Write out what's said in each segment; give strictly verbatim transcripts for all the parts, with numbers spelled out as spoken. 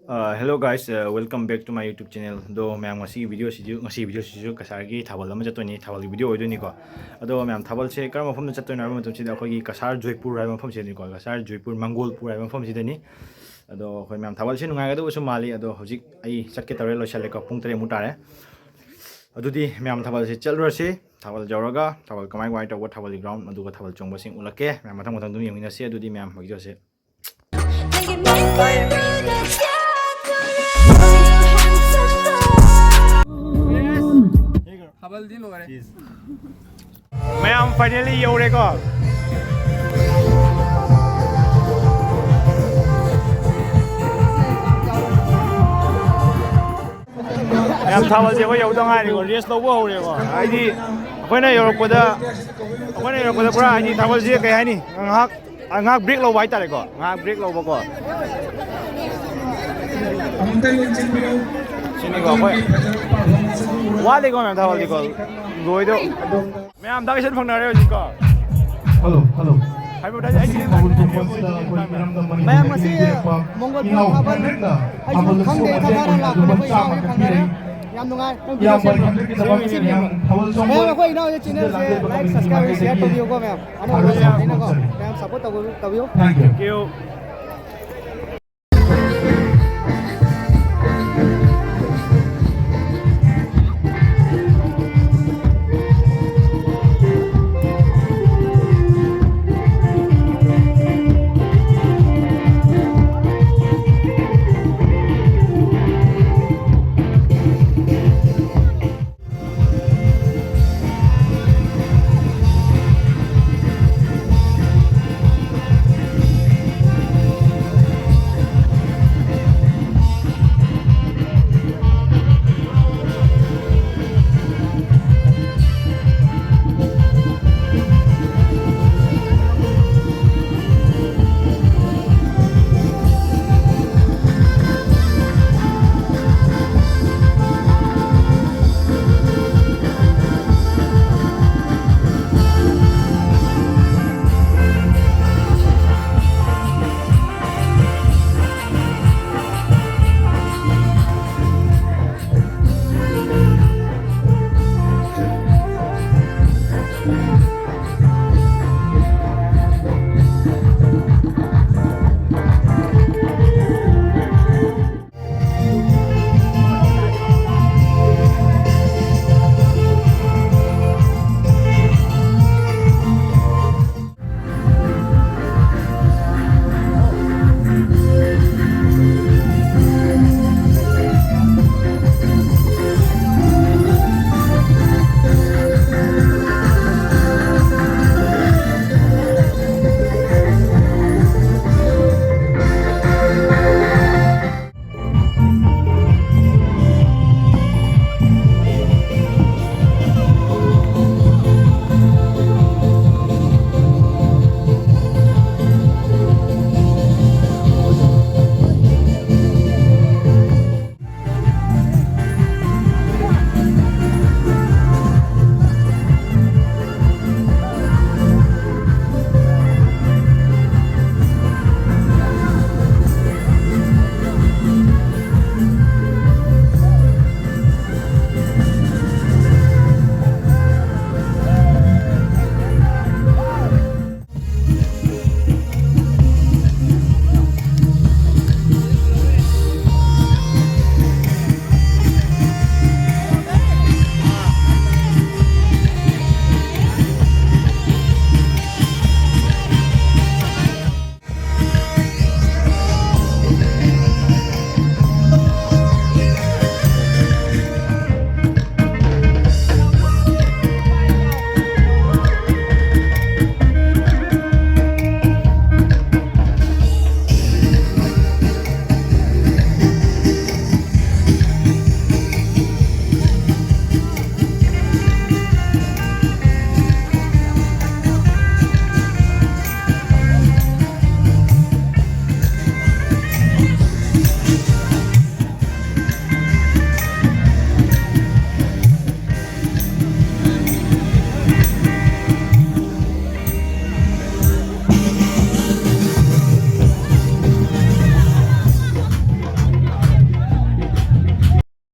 Uh, hello guys, uh, welcome back to my YouTube channel. ꯑꯗꯣ ꯃꯌꯥꯝ, ꯉꯁꯤꯒꯤ ꯚꯤꯗꯤꯑꯣꯁꯤꯁꯨ, ꯉꯁꯤꯒꯤ ꯚꯤꯗꯤꯑꯣꯁꯤꯁꯨ ꯀꯁꯥꯔꯒꯤ ꯊꯥꯕꯜ ꯑꯃ ꯆꯠꯇꯣꯏꯅꯤ, ꯊꯥꯕꯜꯒꯤ ꯚꯤꯗꯤꯑꯣ ꯑꯣꯏꯗꯣꯏꯅꯤꯀꯣ꯫ ꯑꯗꯣ ꯃꯌꯥꯝ, ꯊꯥꯕꯜꯁꯦ ꯀꯔꯝꯕ ꯃꯐꯝꯗ ꯆꯠꯇꯣꯏꯅꯣ ꯍꯥꯏꯕ ꯃꯇꯝꯁꯤꯗ, ꯑꯩꯈꯣꯏꯒꯤ ꯀꯁꯥꯔ ꯖꯣꯏꯄꯨꯔ ꯍꯥꯏꯕ ꯃꯐꯝꯁꯤꯗꯅꯤꯀꯣ, ꯀꯁꯥꯔ ꯖꯣꯏꯄꯨꯔ ꯃꯪꯒꯣꯜꯄꯨꯔ ꯍꯥꯏꯕ ꯃꯐꯝꯁꯤꯗꯅꯤ꯫ ꯑꯗꯣ ꯑꯩꯈꯣꯏ ꯃꯌꯥꯝ, ꯊꯥꯕꯜꯁꯦ ꯅꯨꯡꯉꯥꯏꯒꯗꯕꯁꯨ ꯃꯥꯜꯂꯤ꯫ ꯑꯗꯣ ꯍꯧꯖꯤꯛ ꯑꯩ ꯆꯠꯀꯦ ꯇꯧꯔꯦ, ꯂꯣꯏꯁꯜꯂꯦꯀꯣ, ꯄꯨꯡ ꯇꯔꯦꯠꯃꯨꯛ ꯇꯥꯔꯦ꯫ ꯑꯗꯨꯗꯤ ꯃꯌꯥꯝ, ꯊꯥꯕꯜꯁꯦ ꯆꯠꯂꯨꯔꯁꯤ꯫ ꯊꯥꯕꯜ ꯌꯧꯔꯒ ꯊꯥꯕꯜ ꯀꯃꯥꯏ ꯀꯃꯥꯏꯅ ꯇꯧꯕ, ꯊꯥꯕꯜꯒꯤ ꯒ꯭ꯔꯥꯎꯟ ꯑꯗꯨꯒ ꯊꯥꯕꯜ ꯆꯣꯡꯕꯁꯤꯡ ꯎꯠꯂꯛꯀꯦ꯫ ꯃꯌꯥꯝ, ꯃꯊꯪ ꯃꯊꯪ ꯑꯗꯨꯝ ꯌꯦꯡꯃꯤꯟꯅꯁꯤ꯫ ꯑꯗꯨꯗꯤ ꯃꯌꯥꯝ, ꯍꯧꯖꯤꯛ ꯆꯠꯁꯤ꯫ ꯊꯥꯕꯜꯗꯤ ꯂꯣꯏꯔꯦ꯫ ꯃꯌꯥꯝ, ꯐꯥꯏꯅꯦꯜꯂꯤ ꯌꯧꯔꯦꯀꯣ꯫ ꯃꯌꯥꯝ, ꯊꯥꯕꯜꯁꯦ ꯑꯩꯈꯣꯏ ꯌꯧꯗ ꯉꯥꯏꯔꯤꯀꯣ, ꯔꯦꯁ ꯂꯧꯕ ꯍꯧꯔꯦꯀꯣ꯫ ꯍꯥꯏꯗꯤ ꯑꯩꯈꯣꯏꯅ ꯌꯧꯔꯛꯄꯗ, ꯑꯩꯈꯣꯏꯅ ꯌꯧꯔꯛꯄꯗ ꯄꯨꯔꯥ, ꯍꯥꯏꯗꯤ ꯊꯥꯕꯜꯁꯦ ꯀꯩ ꯍꯥꯏꯅꯤ, ꯉꯥꯏꯍꯥꯛ, ꯉꯥꯏꯍꯥꯛ ꯕ꯭ꯔꯦꯛ ꯂꯧꯕ ꯍꯥꯏꯇꯥꯔꯦꯀꯣ, ꯉꯥꯏꯍꯥꯛ ꯕ꯭ꯔꯦꯛ ꯂꯧꯕꯀꯣ꯫ ꯁꯤꯅꯤꯀꯣ ꯑꯩꯈꯣꯏ, ꯋꯥꯠꯂꯤꯀꯣ ꯃꯌꯥꯝ, ꯊꯥꯕꯜꯗꯤꯀꯣ ꯂꯣꯏꯗꯧ꯫ ꯃꯌꯥꯝ, ꯗꯥ ꯀꯤꯁꯟ ꯐꯪꯅꯔꯦ ꯍꯧꯖꯤꯛꯀꯣ꯫ Hello, hello. ꯍꯥꯏꯕ ꯇꯥꯏ, ꯑꯩ ꯉꯁꯤꯒꯤ ꯊꯥꯕꯜ ꯆꯣꯡꯕꯁꯤꯗ ꯑꯩꯈꯣꯏ ꯃꯤꯔꯝꯗ ꯃꯅꯤꯄꯨꯔ ꯃꯌꯥꯝ, ꯉꯁꯤ ꯃꯅꯤꯄꯨꯔ ꯃꯣꯡꯒꯣꯜ ꯊꯥꯕꯜ ꯊꯥꯕꯜ ꯍꯟꯗꯛꯇ ꯑꯩꯁꯨ ꯊꯥꯕꯜ ꯈꯪꯗꯦ, ꯆꯣꯡꯕ ꯊꯥꯗꯔ ꯂꯥꯛꯄꯅꯦ, ꯑꯩꯈꯣꯏ ꯏꯅꯥꯎ ꯍꯦꯛ ꯐꯪꯅꯔꯦ꯫ ꯌꯥꯝ ꯅꯨꯡꯉꯥꯏ꯫ ꯑꯩꯈꯣꯏ ꯏꯌꯥꯝꯕ ꯚꯤꯗꯤꯑꯣ ꯁꯦꯝꯕ꯫ ꯍꯟꯗꯛꯀꯤꯗꯃꯛ ꯁꯤꯒꯤ ꯃꯌꯥꯝ ꯊꯥꯕꯜ ꯆꯣꯡꯕ ꯃꯌꯥꯝ, ꯑꯩꯈꯣꯏ ꯏꯅꯥꯎꯒꯤ ꯆꯦꯅꯦꯜꯁꯦ ꯂꯥꯛꯆꯕ ꯂꯥꯏꯛ, ꯁꯕꯁꯀ꯭ꯔꯥꯏꯕ, ꯁꯤꯌꯥꯔ ꯇꯧꯕꯤꯌꯨꯀꯣ ꯃꯌꯥꯝ꯫ ꯑꯅꯧꯕ ꯊꯥꯒꯠꯆꯔꯤ꯫ ꯂꯥꯛꯄꯅꯤꯅꯀꯣ ꯃꯌꯥꯝ ꯁꯞꯄꯣꯔꯠ ꯇꯧꯕꯤꯌꯨ, ꯇꯧꯕꯤꯌꯨ꯫ Thank you.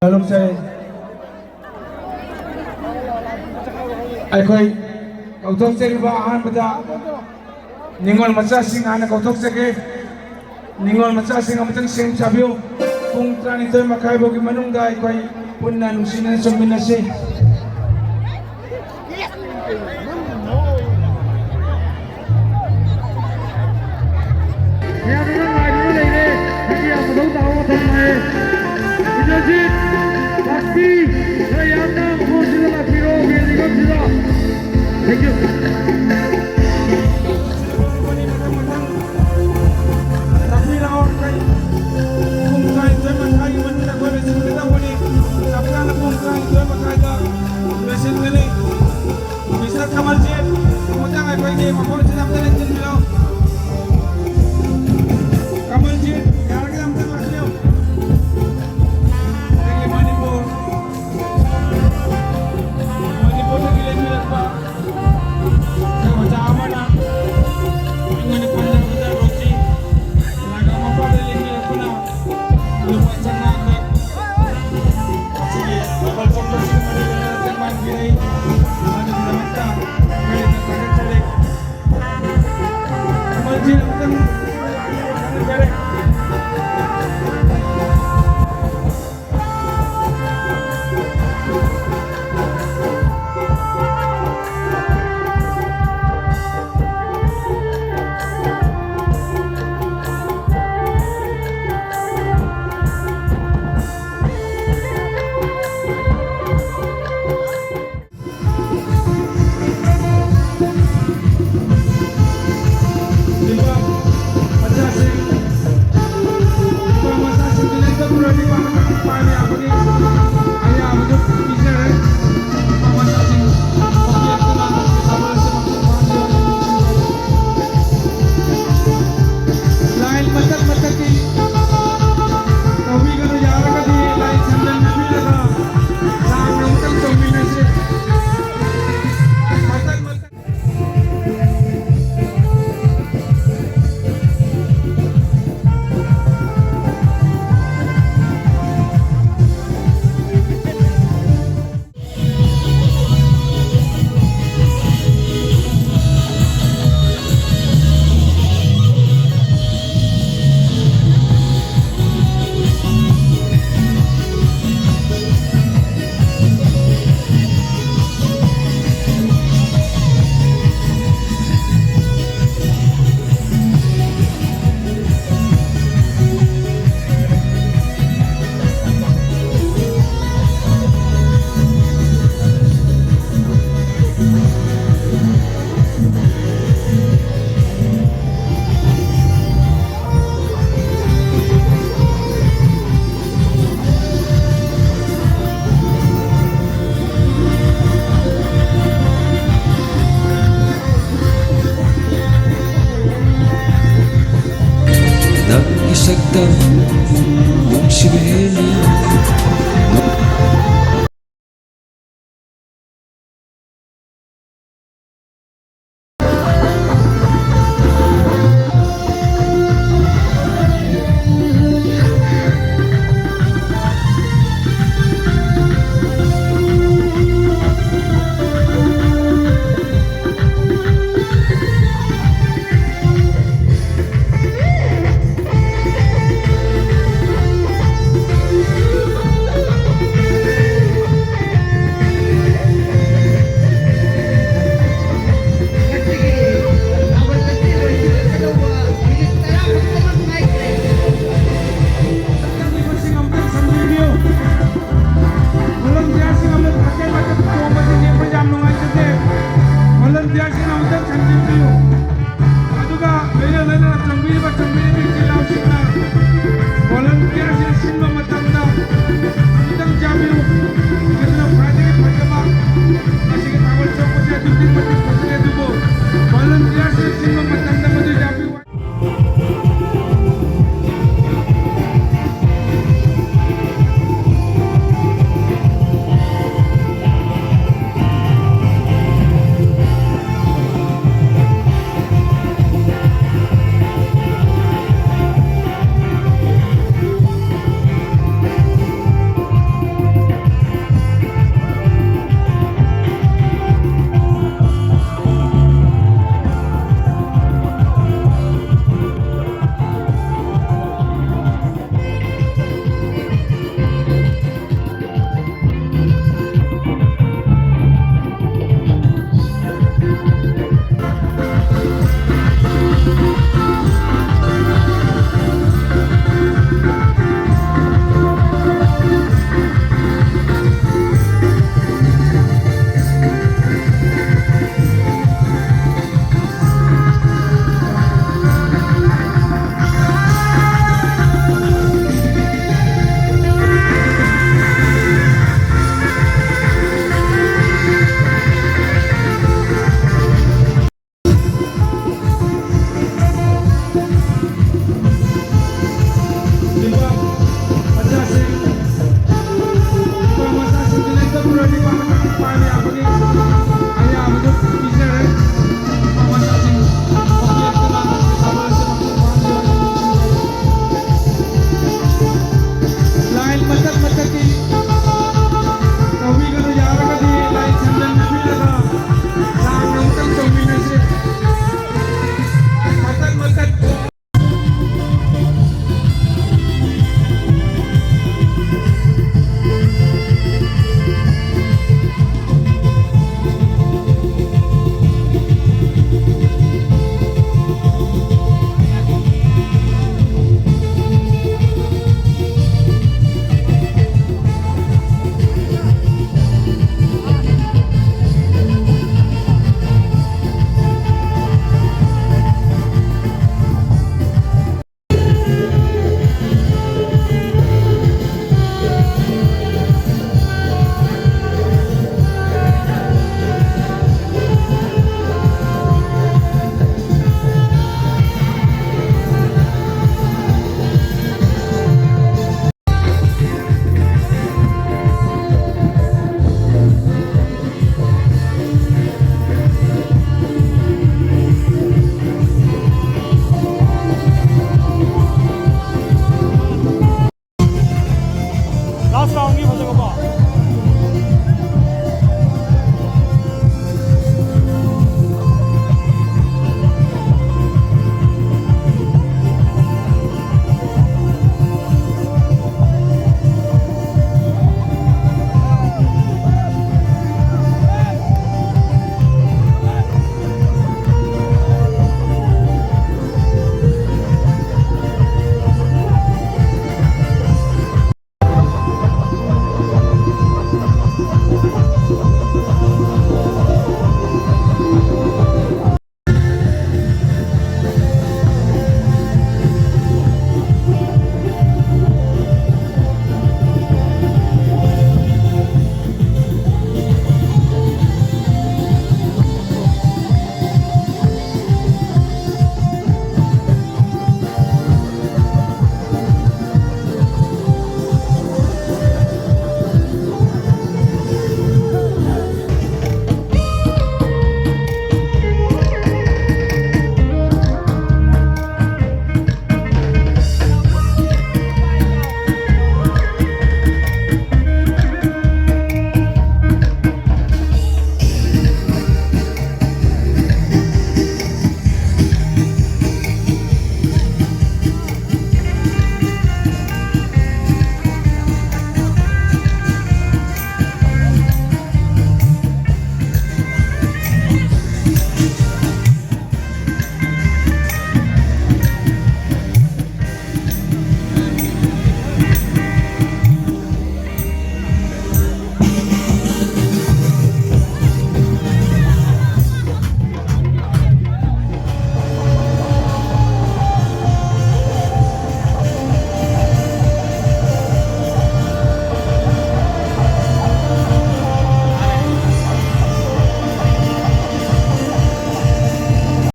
ꯈꯨꯔꯨꯝꯖꯔꯤ꯫ ꯑꯩꯈꯣꯏ ꯀꯧꯊꯣꯛꯆꯔꯤꯕ ꯑꯍꯥꯟꯕꯗ ꯅꯤꯉꯣꯜ ꯃꯆꯥꯁꯤꯡ ꯍꯥꯟꯅ ꯀꯧꯊꯣꯛꯆꯒꯦ꯫ ꯅꯤꯉꯣꯜ ꯃꯆꯥꯁꯤꯡ ꯑꯃꯇꯪ ꯁꯦꯝ ꯁꯥꯕꯤꯌꯨ꯫ ꯄꯨꯡ ꯇꯔꯥꯅꯤꯊꯣꯏ ꯃꯈꯥꯏ ꯐꯥꯎꯒꯤ ꯃꯅꯨꯡꯗ ꯑꯩꯈꯣꯏ ꯄꯨꯟꯅ ꯅꯨꯡꯁꯤꯅꯅ ꯆꯨꯝꯃꯤꯟꯅꯁꯤ꯫ ꯌꯥꯝꯅ ꯉꯥꯏꯗꯨꯅ ꯂꯩꯔꯦ꯫ ꯍꯥꯏꯗꯤ ꯌꯥꯝ ꯃꯊꯧ ꯇꯥꯕ ꯃꯇꯝ ꯉꯥꯏꯔꯦ꯫ ꯏꯟꯗ꯭ꯔꯖꯤꯠ, ꯄꯥꯛꯄꯤ, ꯈꯔ ꯌꯥꯝꯅ ꯃꯐꯝꯁꯤꯗ ꯂꯥꯛꯄꯤꯔꯣ, ꯃꯦꯟ ꯂꯩꯐꯝꯁꯤꯗ꯫ Thank you. ꯇꯥꯛꯄꯤꯔꯛꯑꯣ꯫ ꯄꯨꯡ ꯇꯔꯥꯅꯤꯊꯣꯏ ꯃꯈꯥꯏꯒꯤ ꯃꯅꯨꯡꯗ ꯑꯩꯈꯣꯏ ꯂꯣꯏꯁꯤꯟꯒꯗꯧꯕꯅꯤ꯫ ꯆꯞ ꯆꯥꯅ ꯄꯨꯡ ꯇꯔꯥꯅꯤꯊꯣꯏ ꯃꯈꯥꯏꯗ She made me